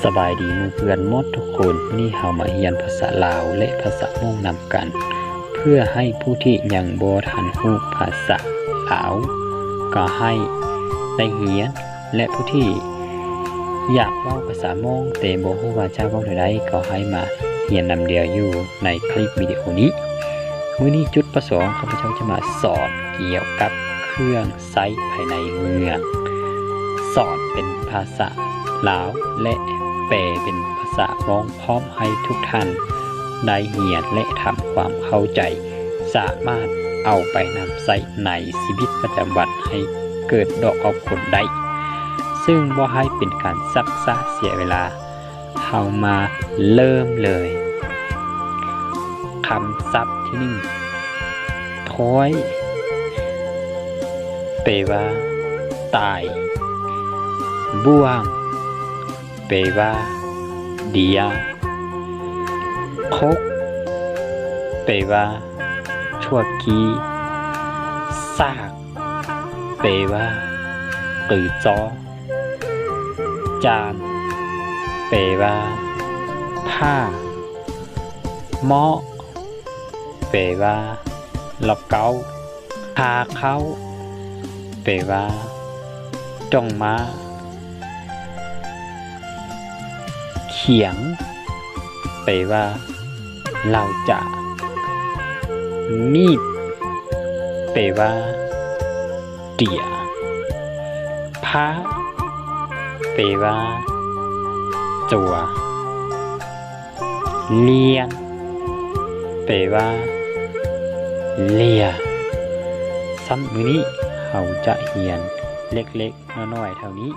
ສະບາຍດີໝູ່ເພື່ອນໝົດທຸກຄົນ, ມື້ນີ້ເຮົາມາຮຽນພາສາລາວ ແລະ ພາສາມົ້ງນຳກັນ ເພື່ອໃຫ້ຜູ້ທີ່ຍັງບໍ່ທັນຮູ້ພາສາລາວ ກໍໃຫ້ໄດ້ຮຽນ ແລະ ຜູ້ທີ່ຢາກເວົ້າພາສາມົ້ງ ແຕ່ບໍ່ຮູ້ວ່າຈະເວົ້າແນວໃດ ກໍໃຫ້ມາຮຽນນຳດຽວຢູ່ໃນຄລິບວິດີໂອນີ້. ມື້ນີ້ຈຸດປະສົງ ຂ້າພະເຈົ້າຈະມາສອນກ່ຽວກັບເຄື່ອງ ໃຊ້ພາຍໃນເມືອງ, ສອນເປັນພາສາລາວ ແລະ ແປເປັນພາສາມົ້ງ ພ້ອມໃຫ້ທຸກທ່ານໄດ້ຮຽນ ແລະ ທຳຄວາມເຂົ້າໃຈ, ສາມາດເອົາໄປນຳໃຊ້ໃນຊີວິດປະຈຳວັນໃຫ້ເກີດດອກອອກຜົນໄດ້. ເຊິ່ງບໍ່ໃຫ້ເປັນການຊັກຊ້າເສຍເວລາ, ເຮົາມາເລີ່ມເລີຍ. ຄຳສັບທີໜຶ່ງ ຖ້ວຍ ແປວ່າ ຕາຍ, ບ່ວງ ແປວ່າ ເດຍ, ຄົກ ແປວ່າ ຊົ່ວກີ, ສາກ ແປວ່າ ກືຈອ, ຈານ ແປວ່າ ຜ້າ, ເໝາະ ແປວ່າ ລະເກົາ, ຄາເຂົ້າ ແປວ່າ ດອກມ້າ, ຂຽງ ແປວ່າ ເຫຼົ້າຈາ, ມີດ ແປວ່າ ເດຍ, ພ້າ ແປວ່າ ຈົວ, ລຽນ ແປວ່າ ເລຍ. ຊັ້ນ ມື້ນີ້ເຮົາຈະຮຽນເລັກໆ ນ້ອຍໆ ເທົ່ານີ້.